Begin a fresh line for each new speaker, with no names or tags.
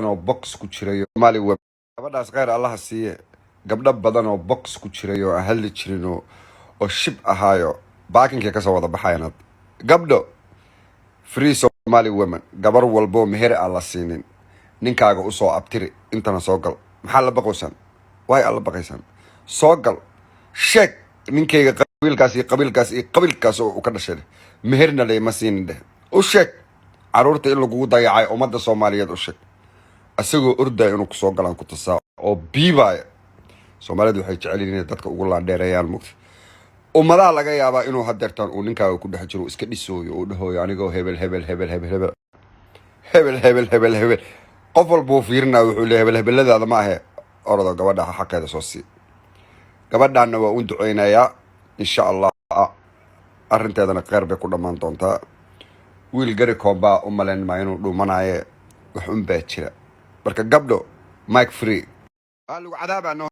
Oo box ku jiray Somali. Gabadhaas kheyr Allaha siiye. Gabdho badan oo box ku jiray oo aan hadli jirin oo shib ahaayo baakinkay kasoo wada baxayan hadda. Gabdho, free Somali women. Gabar walboo meher aan la siinin, ninkaaga usoo abtiri, intana soo gal. Maxaa la baqaysaan? Waay alla baqaysaan? Soo gal, sheeg ninkayga qabiilkaas iyo qabiilkaas iyo qabiilkaas oo uu ka dhashay dheh. Meherna layma siinin dheh. U sheeg caruurta in lagugu dayacay. Ummadda Soomaaliyeed u sheeg. Isagoo ordaya inuu kusoo galaan ku tusaa oo biibaaya. Soomaalidu waxay jecel yihiin inay dadka ugu laandheereeyaan mugta. Ummadaha laga yaabaa inuu hadeertaan uu ninkaaga ku dhex jiro, uu iska dhisooyo, uu dhahooyo anigoo hebel hebel hebel hebel hebel hebel hebel hebel hebel. Qof walbuu fiirinaya, wuxuu leeyahay hebel hebeladaada ma ahe. Orado, gabadha xaqeeda soo sii. Gabadhaanna waa u duceynayaa, insha Allah arrinteedana kheyr bay ku dhammaan doontaa. Wiil gari koombaa u malayn maa inuu dhuumanaye, wax un baa jira. Marka gabdho, mic free. Waa lagu cadaabaa no.